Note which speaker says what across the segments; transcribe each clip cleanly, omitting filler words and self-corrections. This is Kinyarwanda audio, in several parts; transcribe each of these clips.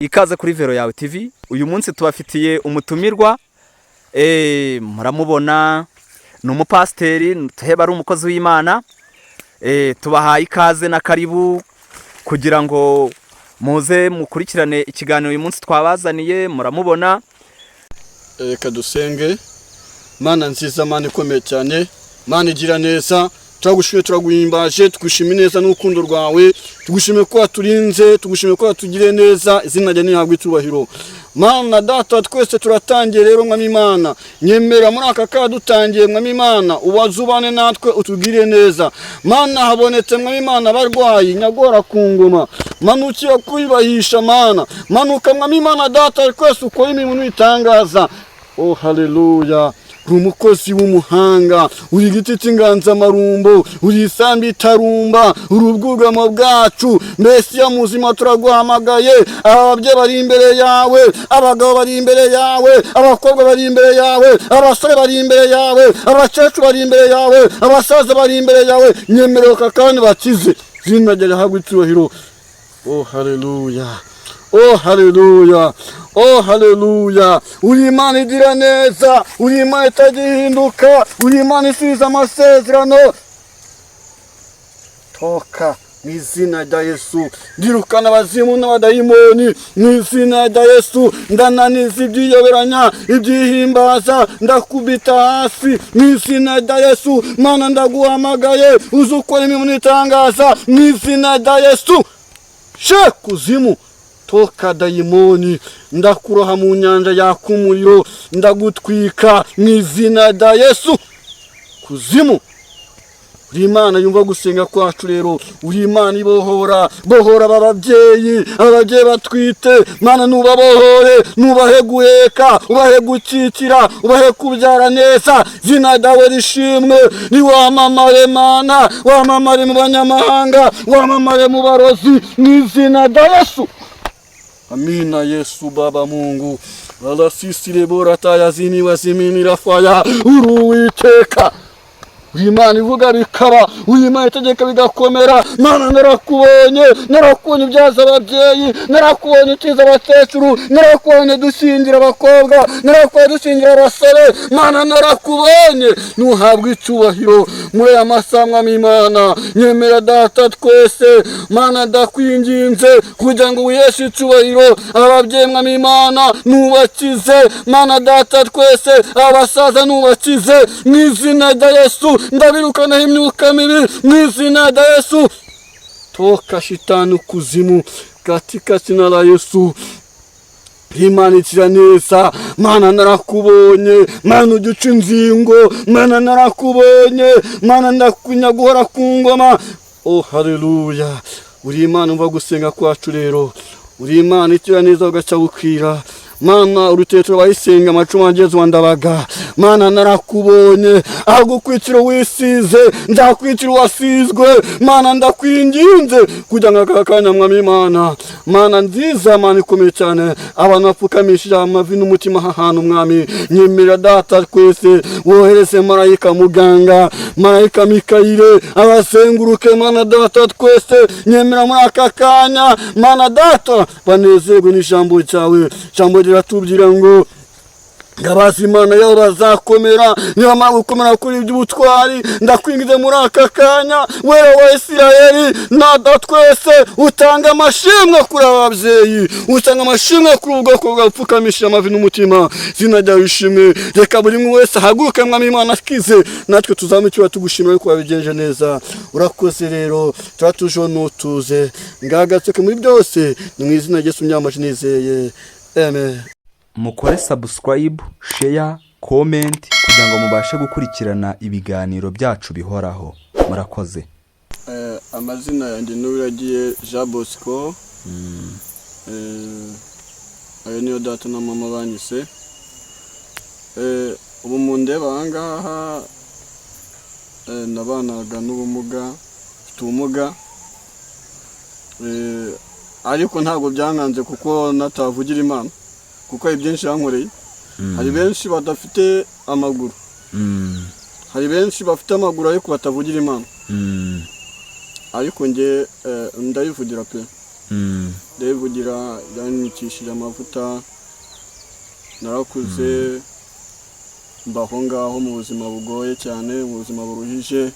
Speaker 1: Ikaze kuri Vero Yawe TV. Uyu munsi tubafitiye umutumirwa, muramubona ni umupasiteri, tuheba ari umukozi w'Imana. Tubahaye ikaze na karibu kugira ngo muze mukurikirane ikiganiro uyu munsi twabazaniye. Muramubona.
Speaker 2: Reka dusenge. Mana nziza, Mana ikomeye cyane, Mana igira neza, turagushimiye, turaguhimbaje, tugushimiye neza n'urukundo rwawe, tugushimiye ko waturinze, tugushimiye ko watugiriye neza, izina ryawe ntihabwe icyubahiro. Mana Data, twese turatangiye rero. Mwami Imana, nyemera muri aka kaha dutangiye, Mwami Imana, ubaze ubane natwe, utugirire neza. Mana, habonetse, Mwami Imana, abarwayi nyagora ku ngoma, manukira kwibahisha. Mana, manuka, Mwami Imana Data twese, ukora imirimo n'ibitangaza. Oh haleluya! Uri umukozi w'umuhanga, uri igiti cy'inganzamarumbo, uri isambu itarumba, uri ubwugamo bwacu. Mbese iyo muzima, turaguhamagaye. Aba babyeyi bari imbere yawe, abagabo bari imbere yawe, abakobwa bari imbere yawe, abasore bari imbere yawe, abakecuru bari imbere yawe, abasaza bari imbere yawe. Nyemerera kandi bakize, izina ryawe rihabwe icyubahiro. Oh haleluya, oh haleluya, oh haleluya! Uri Imana igira neza, uri Imana itagihinduka, uri Imana isubiza amasezerano. Toka mu izina rya Yesu! Ndirukana abazimu n'abadayimoni mu izina rya Yesu. Ndananiza ibyiyoberanya, ibyihimbaza, ndakubita hasi mu izina rya Yesu. Mana, ndaguhamagaye, uzi ukora imirimo n'itangaza mu izina rya Yesu. She kuzimu, toka dayimoni! Ndakuroha mu nyanja yaka umuriro, ndagutwika mu izina rya Yesu. Kuzimu! Uri Imana yumva gusenga kwacu rero, uri Imana ibohora. Bohora aba babyeyi, aba babyeyi batwite. Mana, nubabohore, nubahe guheka, ubahe gukikira, ubahe kubyara neza. Zina ryawe rishimwe, niwamamare. Mana, wamamare mu banyamahanga, wamamare mu barozi, mu izina rya Yesu. Amina. Yesu Baba Mungu alasisire boratayazini waziminira faya. Uri Uwiteka, uri Imana ivuga bikaba, uri Imana itegeka bigakomera. Mana, narakubonye, narakubonye ubyaza ababyeyi, narakubonye ukiza abakecuru, narakubonye dushingira abakobwa, narakubonye dushingira abasore. Mana, narakubonye, ntuhabwe icyubahiro muri aya masaha. Mwami Imana, nyemera Data twese, Mana, ndakwinginze kugira ngo wiheshe icyubahiro. Ababyeyi, Mwami Imana, nubakize. Mana Data twese, abasaza nubakize mu izina rya Yesu. Ndabirukanaho imyuka mibi mu izina rya Yesu. Toka shitani kuzimu, katika jina la Yesu. Imana ikira neza, Mana, narakubonye. Mana, ujya uca inzingo. Mana, narakubonye. Mana, ndakunya guhora ku ngoma. Oh haleluya! Uri Imana umva gusenga kwacu rero, uri Imana ikira neza ugaca bukira. Mana, urutetero bayisenga amacumu ageze wa Ndabaga. Mana, narakubonye, aho wisize nzakwicira uwasizwe. Mana, ndakwinginze kugira ngo aka kanya, Mwami Imana, Mana nziza, Mana ikomeye cyane, abantu bapfukamishije amavi n'umutima aha hantu. Mwami, nyemerera Data twese, wohereze marayika muganga, marayika Mikayire, abazenguruke. Mana Data twese, nyemera muri aka kanya, Mana Data, banezerwe n'ijambo ryawe. Ijambo riratubwira ngo abazi Imana yabo bazakomera, nibamara gukomera kuri iby'ubutwari. Ndakwingize muri aka kanya, Wera wa Isirayeli, nada twese, utanga amashimwe kuri aba babyeyi, utanga amashimwe kuri ubu bwoko bwapfukamishije amavi n'umutima. Izina ryawe ishimwe. Reka buri umwe wese ahaguruke, Mwami Imana, akize, natwe tuzamuke tugushimira yuko wabigenje neza. Urakoze rero, turatuje n'utuze ngagatsuke muri byose. Ni mu izina rya Yesu myamaje nizeye, amen.
Speaker 1: Mukore subscribe, share, comment kugira ngo mubashe gukurikirana ibiganiro byacu bihoraho. Murakoze.
Speaker 2: Amazina yanjye n'Uwiragiye Jean Bosco. Ayo niyo data na mama banyise. Ubu mundeba aha ngaha, nabanaga n'ubumuga, mfite ubumuga. Ariko ntabwo byankanze kuko natavugira Imana, kuko hari byinshi yankoreye. Hari benshi badafite amaguru, hari benshi bafite amaguru ariko batavugira Imana, ariko njye ndayivugira pe. Ndayivugira, yanyikishije amavuta, narakuze, mbaho ngaho mu buzima bugoye cyane, mu buzima buruhije,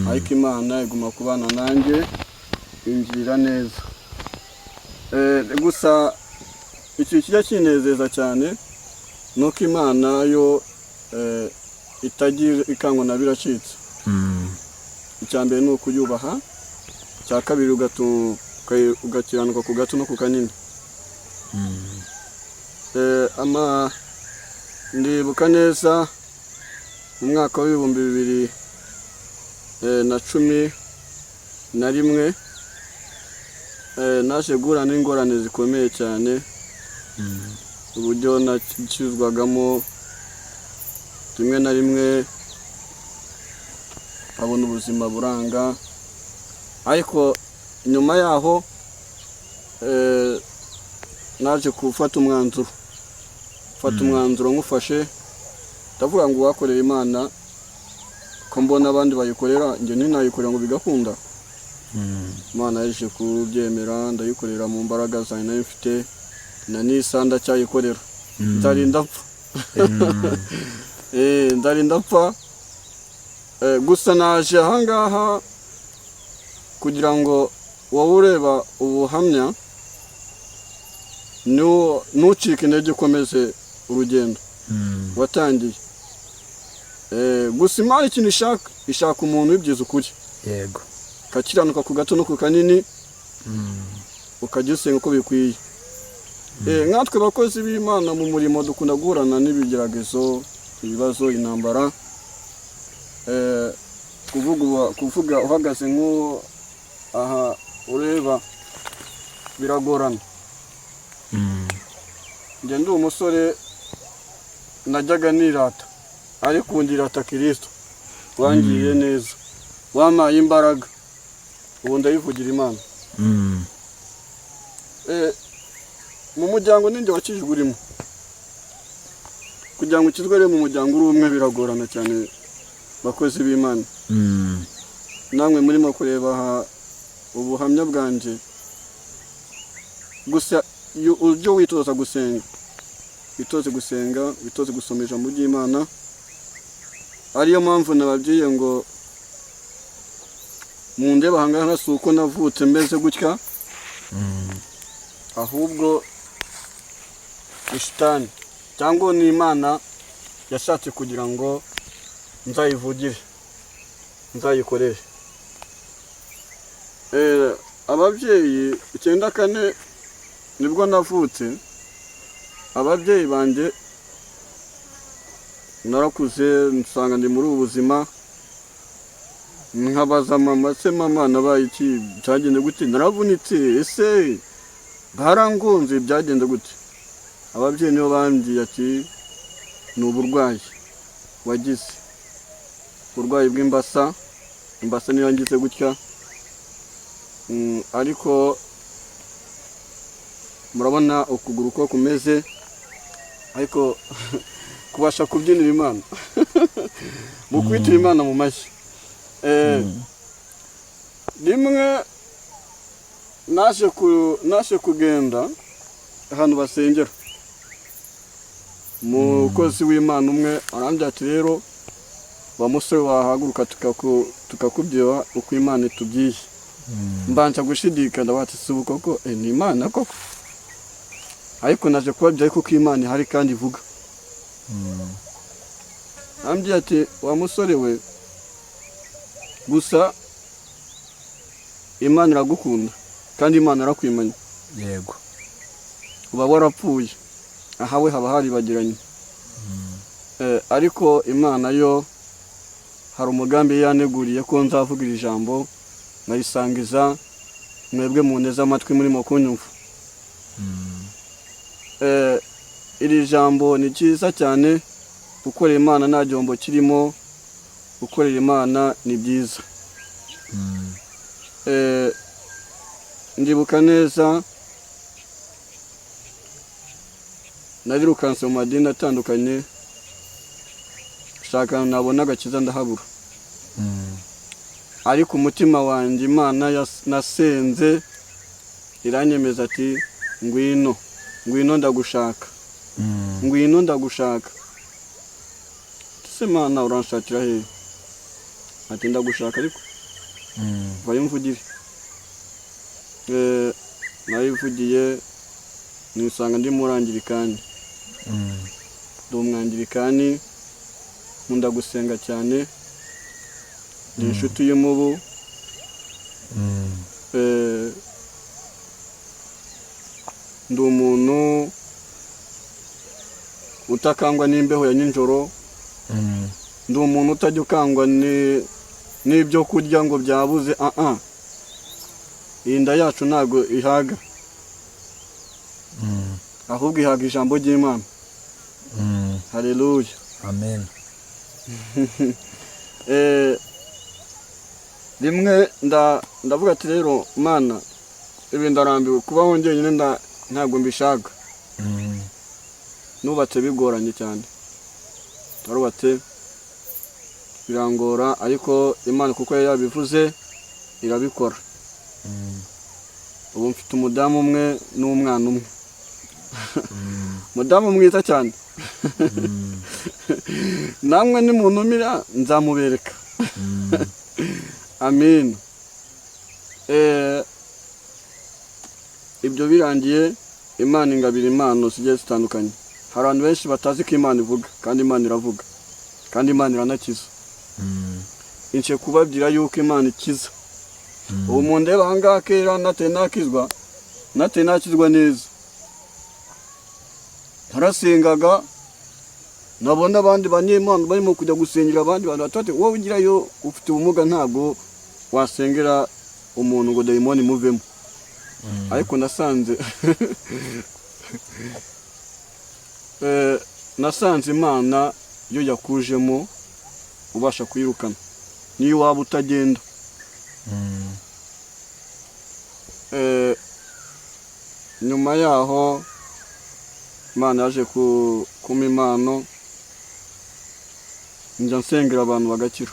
Speaker 2: ariko Imana iguma kubana nanjye, ingirira neza. Gusa ikintu kijya kinezeza cyane ni uko Imana yo itagira ikangwa na biracitse. Icya mbere ni ukuyubaha, icya kabiri ugakiranuka ku gato no ku kanini. Ama ndibuka neza mu mwaka w'2011, naje guhura n'ingorane zikomeye cyane, uburyo nakizwagamo rimwe na rimwe nkabona ubuzima buranga, ariko nyuma yaho naje gufata umwanzuro, mfata umwanzuro nkufashe, ndavuga ngo uwakorera Imana ko mbona abandi bayikorera, njye ntinayikorera ngo bigakunda. Imana yaje kubyemera, ndayikorera mu mbaraga zanjye nari mfite, na nisa ndacyayikorera, nzarinda mpfa. Nzarinda mpfa. Gusa naje ahangaha kugira ngo wowe ureba ubuhamya ntucike intege, ukomeze urugendo watangiye. Gusa Imana ikintu ishaka, ishaka umuntu wibyiza ukuri, ukakiranuka ku gato no ku kanini, ukajya usenga uko bikwiye. Nkatwe abakozi b'Imana mu murimo dukunda guhurana n'ibigeragezo, ibibazo, intambara. Kuvuga uhagaze nk'uwo aha ureba biragorana. Njye ndi umusore najyaga nirata, ariko ubu ndirata Kirisito wangiriye neza, wampaye imbaraga, ubu ndayivugira Imana. Mu muryango ninjye wakijwe urimo. Kugira ngo ukizwe rero mu muryango uri umwe biragorana cyane, bakozi b'Imana. Namwe murimo kureba aha ubuhamya bwanjye. Gusa iyo ujye witoza gusenga, witoze gusenga, witoze gusoma ijambo ry'Imana. Ariyo mpamvu nababwiye ngo mundebe ahangaha, si uko navutse meze gutya, ahubwo ni shitani cyangwa ni Imana yashatse kugira ngo nzayivugire, nzayikorere. Ababyeyi 94 nibwo navutse. Ababyeyi banjye, narakuze nsanga ndi muri ubu buzima, nkabaza mama: "Se mama, nabaye iki? Byagenze gute? Naravunitse, ese barangonze, byagenze gute?" Ababyeyi nibo bambwiye ati: "Ni uburwayi wagize, uburwayi bw'imbasa." Imbasa niyo ngize gutya. Ariko murabona ukuguru uko kumeze, ariko kubasha kubyinira Imana, mu kwitira Imana mu mashyi. Rimwe naje kugenda ahantu basengera, umukozi w'Imana umwe arambwira ati: "Rero wa musore, wahaguruka tukakubyeba uko Imana itubwiye?" Mbanza gushidikanya, ndavuga ati: "Si ubu koko, ni Imana koko?" Ariko naje kubabwira kuko Imana ihari kandi ivuga. Arambwira ati: "Wa musore we, gusa Imana iragukunda kandi Imana irakwimanya." Uba warapfuye, ahawe haba haribagiranye. Ariko Imana yo hari umugambi yaneguriye ko nzavuga iri jambo nkarisangiza mwebwe muneze amatwi murimo kunyumva. Iri jambo ni ryiza cyane. Gukorera Imana nta gihombo kirimo, gukorera Imana ni byiza. Ndibuka neza narirukanse mu madini atandukanye, shaka nabona agakiza ndahabura, ariko umutima wanjye Imana nasenze Iranyemeza ati: "Ngwino, ngwino, ndagushaka, ngwino, ndagushaka." Ese Mana, uranshakira hehe? Ati: "Ndagushaka, ariko vayo mvugire." Nayivugiye nisanga ndi muri Angirikani. Ndi Umwangirikani, nkunda gusenga cyane, ndi inshuti y'umubu. Ndi umuntu utakangwa n'imbeho ya nijoro. Ndi umuntu utajya ukangwa n'ibyo kurya ngo byabuze. Ah, iyi nda yacu ntabwo ihaga, ahubwo ihaga ijambo ry'Imana. Haleluya!
Speaker 1: Amen.
Speaker 2: Rimwe ndavuga ati: "Rero Mana, ibi ndarambiwe kubaho njyenyine, ntabwo mbishaka." Nubatse bigoranye cyane, narubatse birangora, ariko Imana kuko yari yabivuze irabikora. Ubu mfite umudamu umwe n'umwana umwe, umudamu mwiza cyane. Namwe nimuntumira nzamubereka. Amin. Ibyo birangiye, Imana ingabira impano zigiye zitandukanye. Hari abantu benshi batazi ko Imana ivuga, kandi Imana iravuga, kandi Imana iranakiza. Ince kubabwira yuko Imana ikiza. Ubu mundeba aha ngaha, kera natari nakizwa, natari nakizwa neza, narasengaga, nabona abandi banyempano barimo kujya gusengera abandi bantu batatu: "Wowe ugirayo, ufite ubumuga, ntabwo wasengera umuntu ngo dayimoni imuvemo." Ariko nasanze Imana iyo yakujemo ubasha kuyirukana niyo waba utagenda. Nyuma yaho Imana yaje kumpa impano, njya nsengera abantu bagakira.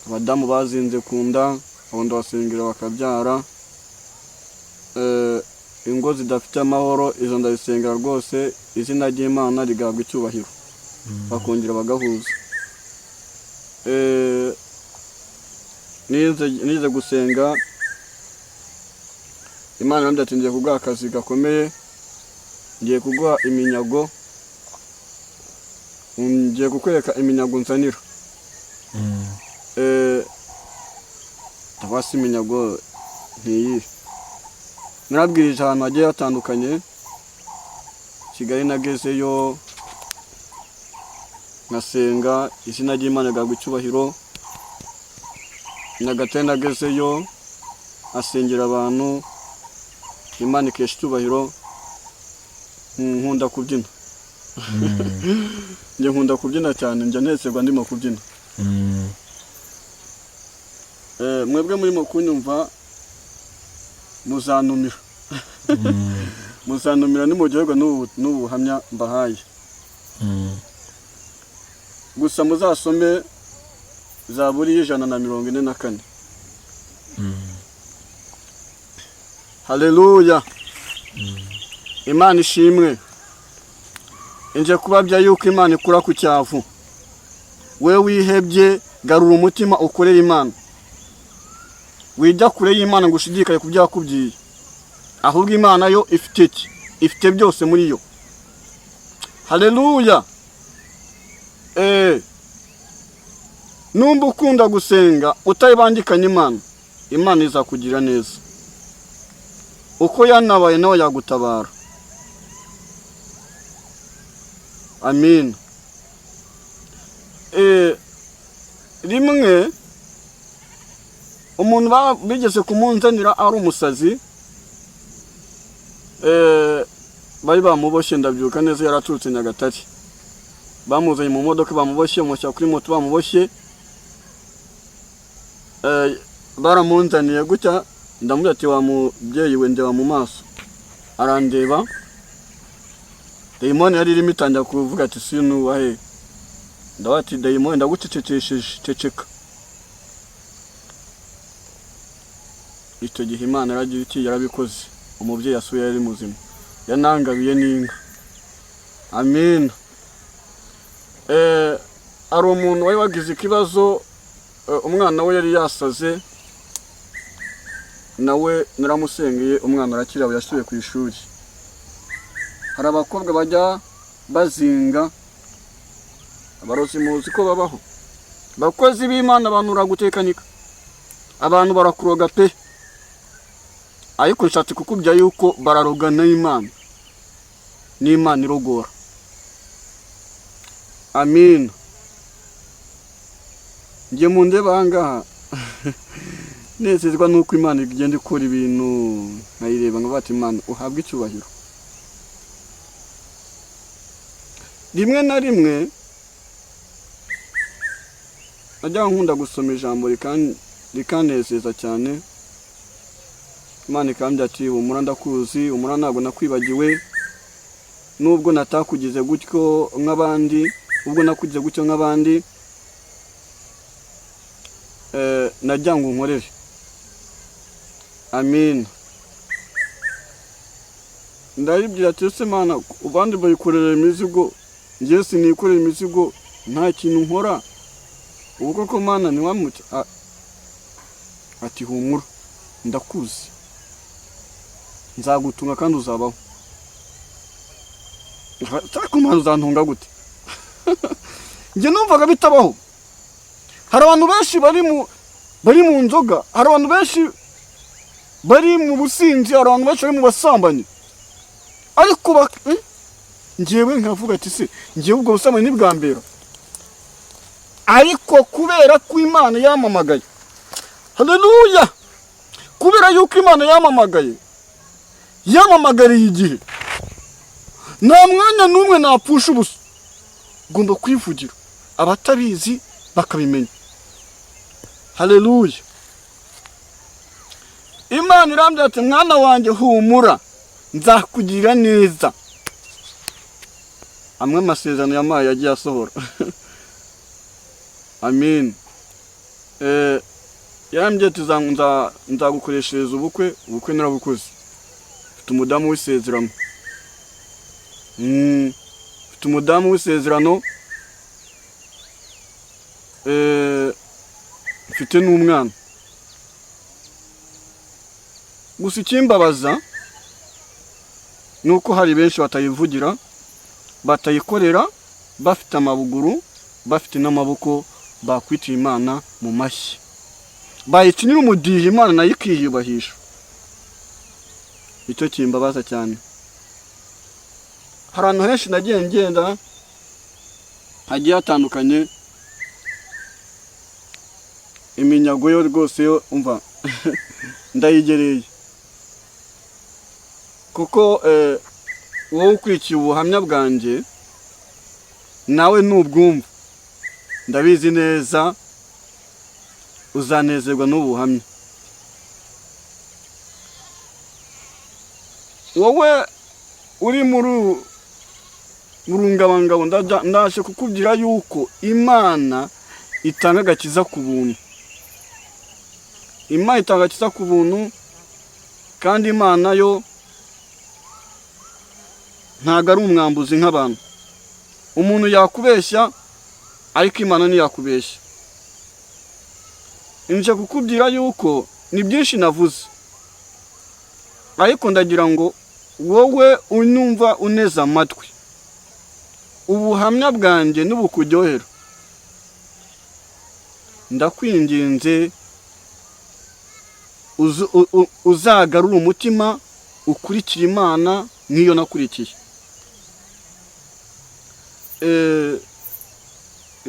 Speaker 2: Abadamu bazinze ku nda, abo ndabasengera bakabyara. Ingo zidafite amahoro, izo ndabisengera rwose, izina ry'Imana rigahabwa icyubahiro, bakongera bagahuza. Nize gusenga, Imana irambwira ati: "Ngiye kuguha akazi gakomeye, ngiye kuguha iminyago, ngiye kukwereka iminyago nzanira." Ndavuga: "Iminyago ntiyihe?" Narabwirije ahantu hagiye hatandukanye. Kigali nagezeyo nkasenga, izina ry'Imana rigahabwa icyubahiro. Nyagatare nagezeyo asengera abantu, Imana ikesha icyubahiro. Nkunda kubyina, njye nkunda kubyina cyane, njya nezerwa ndimo kubyina. Mwebwe murimo kunyumva, muzanumira, muzanumira nimuryoherwa n'ubu buhamya mbahaye. Gusa muzasome Zaburi y'144. Haleluya, Imana ishimwe! Inje kubabya yuko Imana ikura ku cyavu. We wihebye, garura umutima ukorera Imana. Wijya kure y'Imana ngo ushidikanye ku byo yakubwiye, ahubwo Imana yo ifite iki? Ifite byose muri yo. Haleluya! Numba ukunda gusenga utayibangikanya Imana, Imana izakugira neza. Uko yanabaye nawe yagutabara. Amin. Rimwe umuntu bigeze kumunzanira ari umusazi, bari bamuboshye, ndabyuka neza, yaraturutse Nyagatare. Bamuzanye mu modoka bamuboshye, bamushyira kuri moto bamuboshye. Baramunzaniye gutya, ndamubwira ati: "Wa mubyeyi we, ndeba mu maso." Arandeba, dayimoni yari irimo itangira kuvuga ati: "Sinubahe." Ndavuga ati: "Dayimoni, ndagucecekesheje, ceceka." Icyo gihe Imana yaragira iki? Yarabikoze. Umubyeyi asuye yari muzima, yanangabiye n'inka. Amen. Hari umuntu wari wagize ikibazo, umwana we yari yasaze, nawe naramusengeye, umwana arakira, yasubiye ku ishuri. Hari abakobwa bajya bazinga abarozi, muzi ko babaho. Bakozi b'Imana, abantu uragutekanika, abantu barakuroga pe. Ariko nshatse kukubwira yuko bararoga n'Imana, n'Imana irogora. Amin. Njye mu ndeba ahangaha nezezwa nuko Imana igenda ikora ibintu, nkayireba nkavuga ati: "Imana uhabwe icyubahiro." Rimwe na rimwe najya nkunda gusoma ijambo rikanezeza cyane. Imana ikambwira ati: "Humura, ndakuzi, humura, ntabwo nakwibagiwe, nubwo natakugize gutyo nk'abandi, ubwo nakugize gutyo nk'abandi, najya ngo unkorere." Amin. Ndayibwira ati: "Ese Mana, abandi bayikorera imizigo, njye sinikorera imizigo, nta kintu nkora, ubu koko Mana ntiwamuke?" Ati: "Humura, ndakuzi, nzagutunga kandi uzabaho." Ariko Mana, uzantunga gute? Njye numvaga bitabaho. Hari abantu benshi bari mu nzoga, hari abantu benshi bari mu businzi, hari abantu benshi bari mu basambanyi, ariko njyewe nkavuga ati: "Se njyewe ubwo busambanyi ni bwa mbere?" Ariko kubera ko Imana yamamagaye, haleluya, kubera yuko Imana yamamagaye, yamamagariye igihe, nta mwanya n'umwe napfusha ubusa. Ngomba kwivugira, abatabizi bakabimenya. Haleluya. Imana irambwira ati: "Mwana wanjye, humura, nzakugirira neza." Amwe amasezerano yampaye yagiye asohora. Amin. Yarambwiye ati: "Nzagukoreshereza ubukwe." Ubukwe narabukoze, mfite umudamu w'isezerano. Mfite umudamu w'isezerano, mfite n'umwana. Gusa ikimbabaza ni uko hari benshi batayivugira, batayikorera, bafite amaguru, bafite n'amaboko, bakwitira Imana mu mashyi, bayikinira umudiho, Imana nayo ikiyubahisha. Icyo kimbabaza cyane. Hari ahantu henshi nagiye ngenda hagiye hatandukanye, iminyago yo rwose yo umva ndayigereye, kuko wowe ukurikiye ubuhamya bwanjye nawe nubwumva, ndabizi neza uzanezerwa n'ubu buhamya. Wowe uri muri mu rungabangabo, ndaje kukubwira yuko Imana itanga agakiza ku buntu. Imana itanga agakiza ku buntu, kandi Imana yo ntabwo ari umwambuzi nk'abantu. Umuntu yakubeshya, ariko Imana ntiyakubeshya. Nje kukubwira yuko ni byinshi navuze, ariko ndagira ngo wowe unyumva uneze amatwi, ubuhamya bwanjye nubukuryohera, ndakwinginze uzagarure umutima, ukurikire Imana nk'iyo nakurikiye.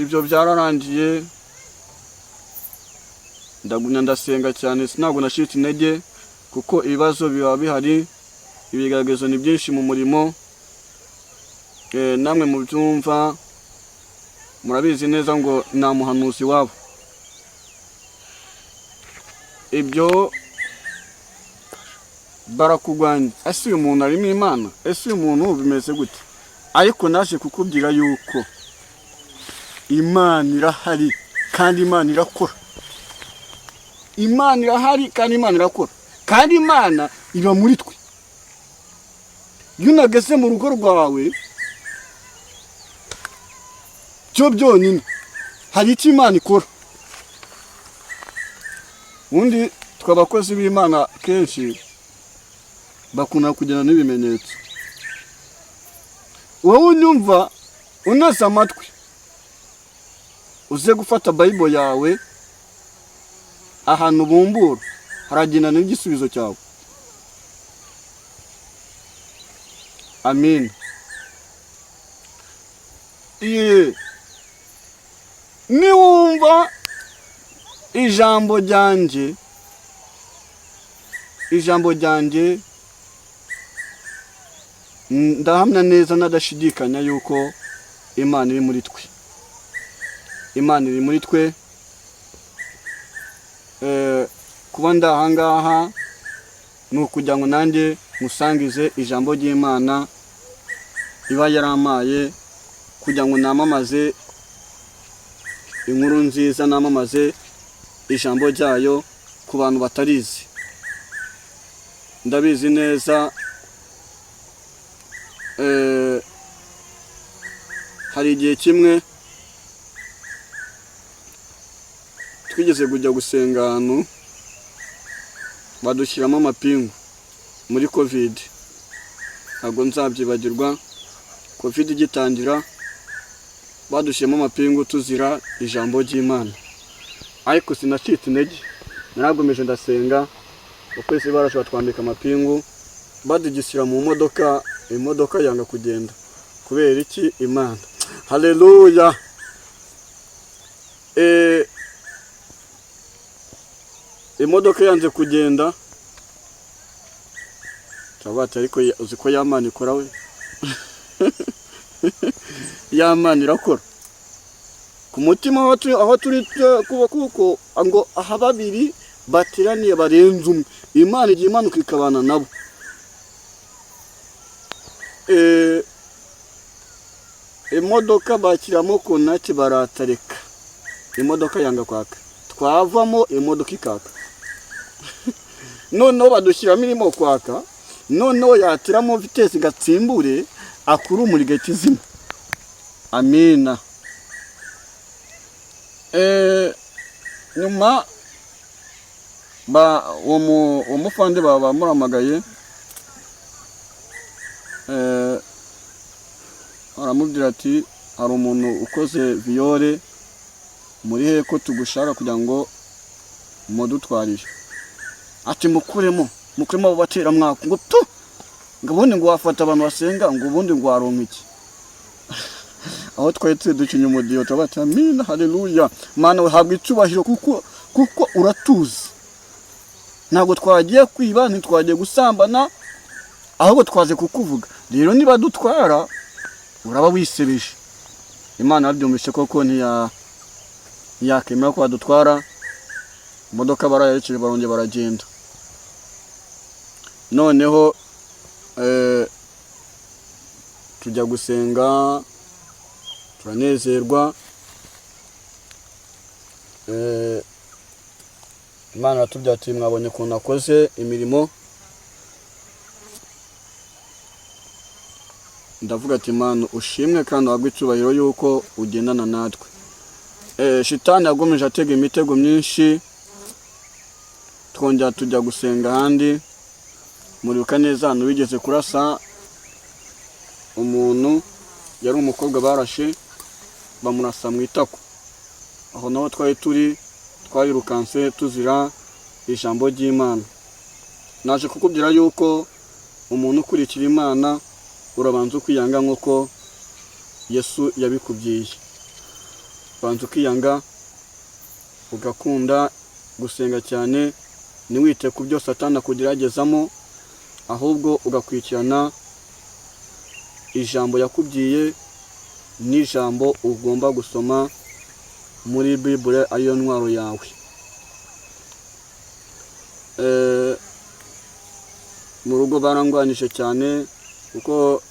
Speaker 2: Ibyo byararangiye, ndagumya ndasenga cyane, ntabwo nacitse intege, kuko ibibazo biba bihari, ibigaragazo ni byinshi mu murimo. Namwe mubyumva murabizi neza ngo nta muhanuzi wabo. Ibyo barakugwanya: "Ese uyu muntu arimo Imana? Ese uyu muntu bimeze gute?" Ariko naje kukubwira yuko Imana irahari kandi Imana irakora. Imana irahari kandi Imana irakora. Kandi Imana iba muri twe. Iyo unageze mu rugo rwawe, byo byonyine hari icyo Imana ikora. Ubundi twe abakozi b'Imana kenshi bakunda kugena n'ibimenyetso. Wowe unyumva unoze amatwi, uze gufata Bible yawe, ahantu bumbura haragendana n'igisubizo cyawe. Amin. Ye, niwumva ijambo ryanjye, ijambo ryanjye, ndahamya neza nadashidikanya yuko Imana iri muri twe. Imana iri muri twe. Kuba ndi ahangaha ni ukugira ngo nanjye musangize ijambo ry'Imana iba yarampaye, kugira ngo namamaze inkuru nziza, namamaze ijambo ryayo ku bantu batarizi. Ndabizi neza, hari igihe kimwe twigeze kujya gusenga ahantu badushyiramo amapingu muri Covid. Ntabwo nzabyibagirwa, Covid igitangira badushyiramo amapingu tuzira ijambo ry'Imana. Ariko sinacitse intege, naragomeje ndasenga. Ukwezi baraje batwambika amapingu, badugishyira mu modoka, imodoka yanga kugenda. Kubera iki? Imana. Haleluya. Imodoka yanze kugenda, turavuga ati ariko uzi ko ya Mana ikora we, ya Mana irakora. Ku mutima aho turi kuba, kuko ngo aha babiri bateraniye barenze umwe, Imana igiye imanuka ikabana nabo. Imodoka bakiramo konaki baratareka, imodoka yanga kwaka, twavamo imodoka ikaka. Noneho badushyiramo irimo kwaka, noneho yatiramo vitesse gatsimbure akura umuriro igahita. Amina. Nyuma ba uwo mufande baba bamuramagaye, aramubwira ati hari umuntu ukoze viol muri he ko tugushaka kugira ngo mudutwarire. Ati mukuremo, mukuremo abo bateramwaka, ngo tu, ngo ubundi ngo wafata abantu basenga, ngo ubundi ngo waronka iki? Aho twari turi ducinya umudiho, turavuga ati amina, haleluya, Mana uhabwa icyubahiro, kuko uratuzi. Ntabwo twagiye kwiba, ntitwagiye gusambana, ahubwo twaje kukuvuga. Rero niba dutwara uraba wisebeje. Imana yabyumvise koko, ntiyakemera ko badutwara. Imodoka barayerekeje, barongera baragenda. Noneho tujya gusenga, turanezerwa. Imana iratubwira ati mwabonye ukuntu nakoze imirimo. Ndavuga ati Mana ushimwe kandi uhabwe icyubahiro yuko ugendana natwe. Shitani yagomeje atega imitego myinshi, twongera tujya gusenga ahandi. Muribuka neza ahantu bigeze kurasa umuntu, yari umukobwa barashe bamurasa mu itako. Aho naho twari turi, twarirukanse tuzira ijambo ry'Imana. Naje kukubwira yuko umuntu ukurikira Imana urabanza ukwiyanga nk'uko Yesu yabikubwiye. Ubanza ukiyanga, ugakunda gusenga cyane, ntiwite ku byo Satani akugeragezamo, ahubwo ugakurikirana ijambo yakubwiye n'ijambo ugomba gusoma muri Bible, ariyo ntwaro yawe. Mu rugo barangwanije cyane, kuko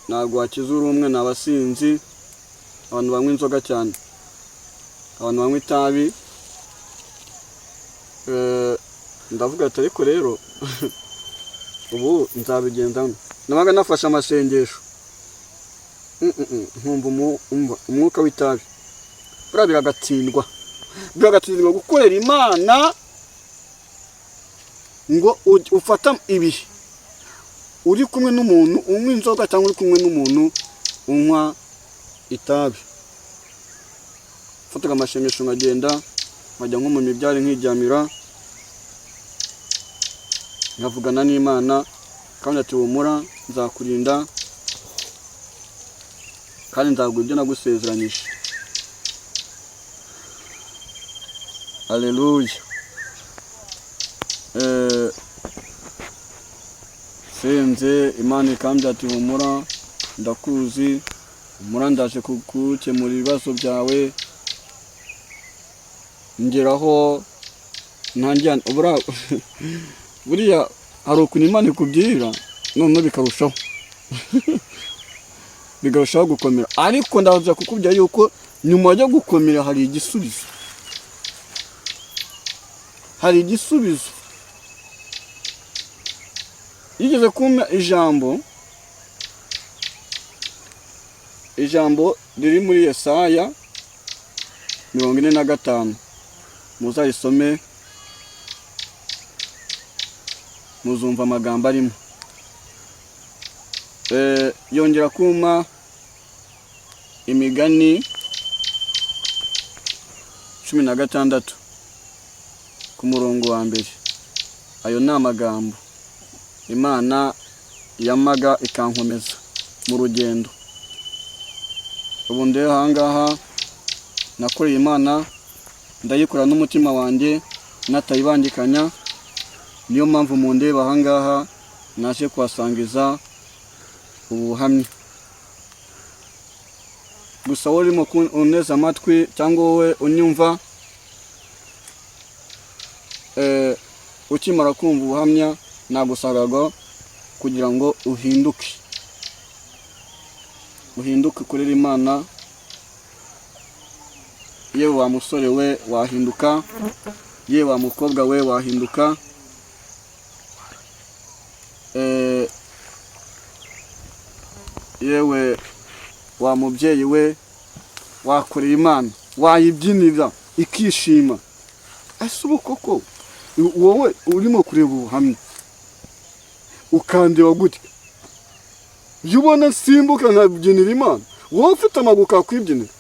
Speaker 2: ntabwo wakiza uri umwe, ni abasinzi, abantu banywa inzoga cyane, abantu banywa itabi. Ndavuga ati ariko rero ubu nzabigenza nte? Nabaga nafashe amasengesho, nkumva umwuka w'itabi. Buriya biragatsindwa, biragatsindwa gukorera Imana ngo ufata ibihe uri kumwe n'umuntu unywa inzoga cyangwa uri kumwe n'umuntu unywa itabi. Mfataga amashengesho nkagenda, nkajya nko mu mibyare nkiryamira, nkavugana n'Imana, kandi ati humura, nzakurinda kandi nzaguha ibyo nagusezeranyije. Haleluya. Senze Imana ikambwira ati humura, ndakuzi, humura, ndaje kugukemura ibibazo byawe. Ngeraho ntangira buriya hari ukuntu Imana ikubwira noneho bikarushaho gukomera, ariko ndaza kukubwira yuko nyuma yo gukomera hari igisubizo, hari igisubizo. Yigeze kumpa ijambo, ijambo riri muri Yesaya 45, muzarisome muzumva amagambo arimo. Yongera kumpa Imigani 16 ku murongo wa mbere. Ayo ni amagambo Imana yamaga ikankomeza mu rugendo. Ubu ndeba ahangaha nakoreye Imana, ndayikora n'umutima wanjye natayibangikanya. Niyo mpamvu mundeba ahangaha naje kuhasangiza ubuhamya. Gusa wowe urimo uneze amatwi cyangwa wowe unyumva, ukimara kumva ubuhamya nagusabaga kugira ngo uhinduke, uhinduke ukorere Imana. Yewe wa musore we wahinduka, yewe wa mukobwa we wahinduka. Yewe wa mubyeyi we wakorera Imana, wayibyinira ikishima. Ese ubu koko wowe urimo kureba ubuhamya ukandeba gutya, iyo ubona nsimbuka nkabyinira Imana, wowe ufite amaguru ukakwibyinira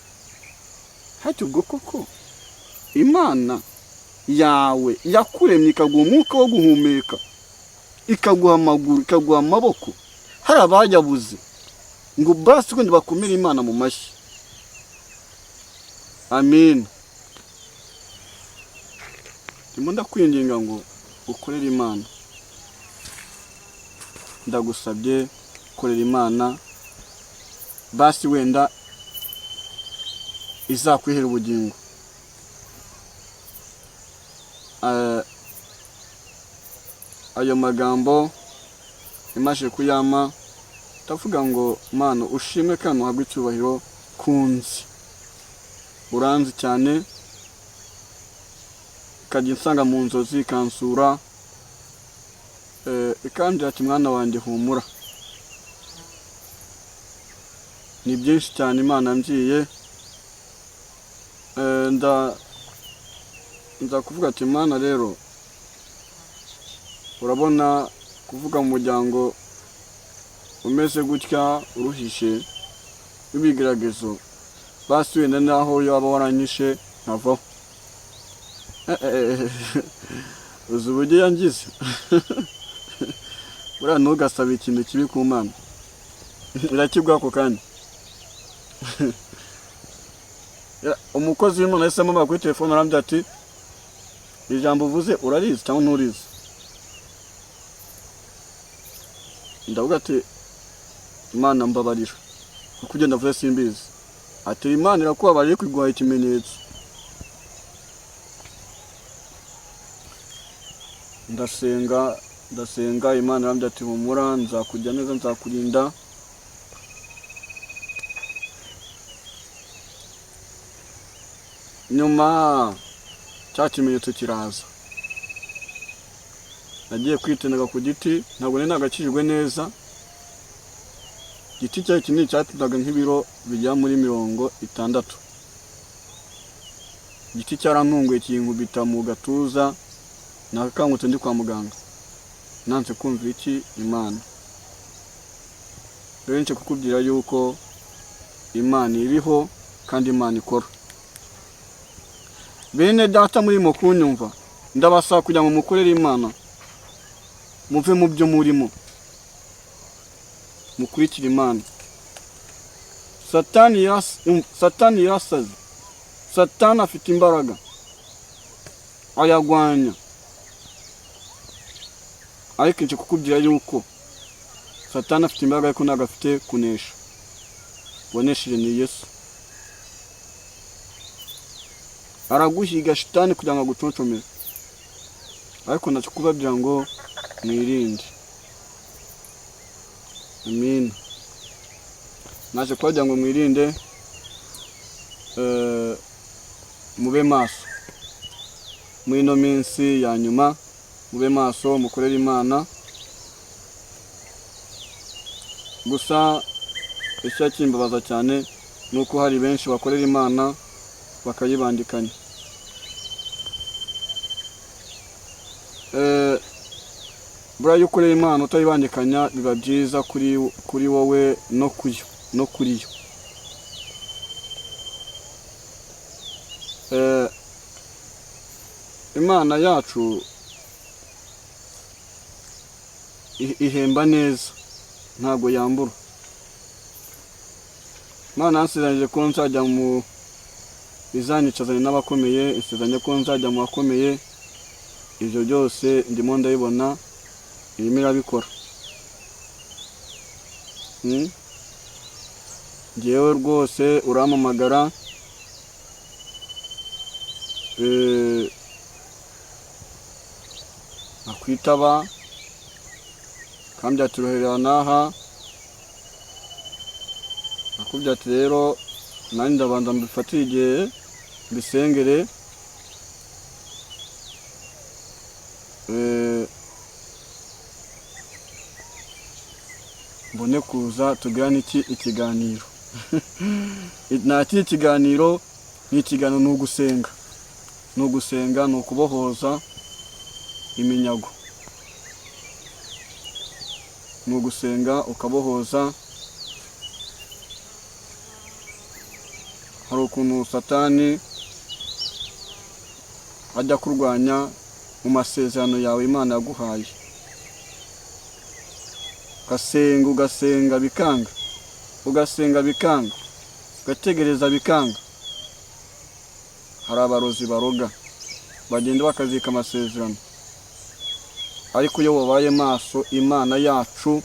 Speaker 2: hati? Ubwo koko Imana yawe yakuremye ikaguha umwuka wo guhumeka, ikaguha amaguru, ikaguha amaboko, hari abayabuze ngo basi wenda bakomere Imana mu mashyi. Amen. Ndimo ndakwinginga ngo ukorere Imana, ndagusabye korera Imana, basi wenda izakwihera ubugingo. Ayo magambo imaze kuyama, ndavuga ngo Mana ushimwe kandi uhabwe icyubahiro kunzi, uranzi cyane, ikajya insanga mu nzozi ikansura, ikambwira ati mwana wanjye humura. Ni byinshi cyane Imana mbyiye. Nza kuvuga ati Mana rero urabona kuvuga mu muryango umeze gutya uruhishe w'ibigeragezo, basi wenda naho yaba waranyishe nkavaho. Uzi uburyo yangize? Buriya ntugasabe ikintu kibi ku Mana, irakiguha ako kanya. Umukozi w'Imana yahise ampamagara kuri telefone arambwira ati ijambo uvuze urarizi cyangwa nturizi? Ndavuga ati Imana mbabarira kuko ibyo ndavuze simbizi. Ati Imana irakubabarira ariko iguhaye ikimenyetso. Ndasenga, ndasenga, Imana irambwira ati humura, nzakujya neza, nzakurinda. Nyuma cya kimenyetso kiraza. Nagiye kwitenaga ku giti, ntabwo nari nagakijijwe neza. Igiti cyari kinini, cyatindaga nk'ibiro bigera muri 60. Igiti cyarantunguye kinkubita mu gatuza, nakangutse ndi kwa muganga. Nanze kumva iki? Imana. Rero nje kukubwira yuko Imana iriho kandi Imana ikora. Bene data murimo kunyumva, ndabasaba kugira ngo mukorere Imana, muve mu byo murimo, mukurikire Imana. Satani yarasaze, Satani afite imbaraga, ayagwanya, ariko nje kukubwira yuko Satani afite imbaraga ariko ntabwo afite kunesha. Wanesheje ni Yesu. Araguhiga shitani kugira ngo aguconcomere, ariko ntacyo kubabwira ngo mwirinde. Amina. Naje kubabwira ngo mwirinde, mube maso muri ino minsi ya nyuma, mube maso mukorere Imana. Gusa icyo kimbabaza cyane ni uko hari benshi bakorera Imana bakayibandikanya. Buriya iyo ukorera Imana utayibandikanya biba byiza kuri wowe no kuri yo. Imana yacu ihemba neza, ntabwo yambura. Imana yansezeranyije ko nzajya mu izanicazanye n'abakomeye, isezeranye ko nzajya mu bakomeye. Ibyo byose ndimo ndabibona, irimo irabikora. Njyewe rwose urampamagara, nakwitaba, kambya turoherera n'aha, nakubwira ati rero nanjye ndabanza mbifatire igihe mbisengere, mbone kuza tugirane iki ikiganiro. Nta kindi kiganiro, ni ikiganiro, ni ugusenga, ni ugusenga, ni ukubohoza iminyago, ni ugusenga ukabohoza. Hari ukuntu Satani ajya kurwanya mu masezerano yawe Imana yaguhaye, ugasenga ugasenga bikanga, ugasenga bikanga, ugategereza bikanga. Hari abarozi baroga bagenda bakazika amasezerano, ariko iyo wabaye maso Imana yacu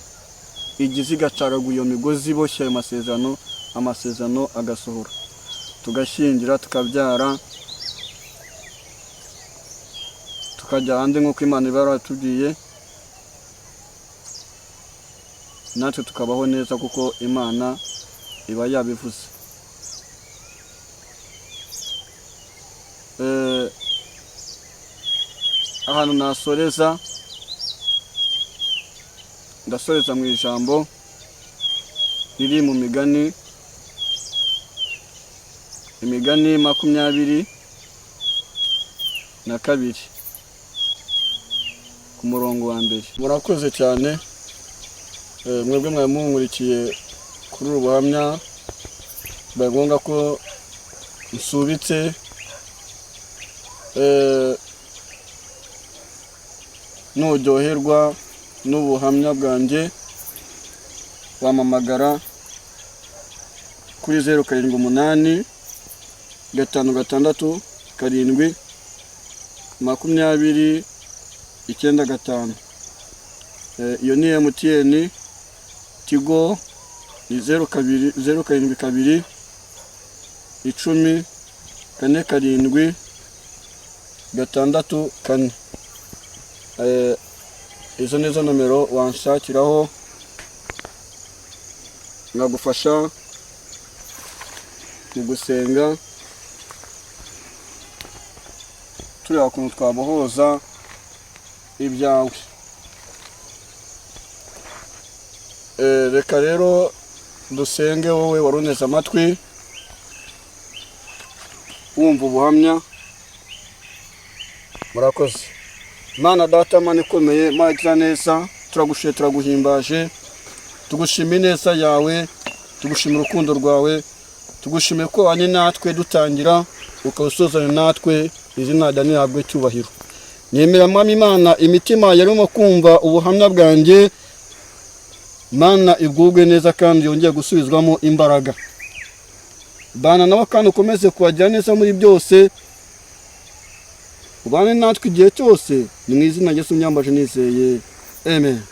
Speaker 2: igize igacagagura iyo migozi iboshye ayo masezerano, amasezerano agasohora, tugashyingira, tukabyara, tukajya hanze nk'uko Imana iba yaratubwiye, natwe tukabaho neza kuko Imana iba yabivuze. Ahantu nasoreza, ndasoreza mu ijambo riri mu migani, imigani 22 ku murongo wa 1. Murakoze cyane, mwebwe mwari munkurikiye kuri ubu buhamya. Bibaye ngombwa ko nsubitse, nuryoherwa n'ubuhamya bwanjye wampamagara kuri 0 7 8 5 6 7 20 9 5. Iyo ni MTN. Tigo ni 0 2 0 7 2 10 4 7 6 4. Izo nizo nomero wanshakiraho nkagufasha mu gusenga, tureba ukuntu twabohoza ibyawe. Reka rero dusenge. Wowe waruneze amatwi wumva ubuhamya, murakoze. Mana Data, Mana ikomeye, Mana igira neza, turagushimiye, turaguhimbaje, tugushima ineza yawe, tugushimira urukundo rwawe, tugushimiye ko wabanye natwe dutangira ukaba usozanya natwe. Izina ryawe ntihabwe icyubahiro. Nemera, Mwami Imana, imitima yarimo kumva ubuhamya bwanjye, Mana, igubwe neza kandi yongeye gusubizwamo imbaraga. Bana nabo kandi ukomeze kubagira neza muri byose, ubane natwe igihe cyose. Ni mu izina rya Yesu myambaje nizeye, amen.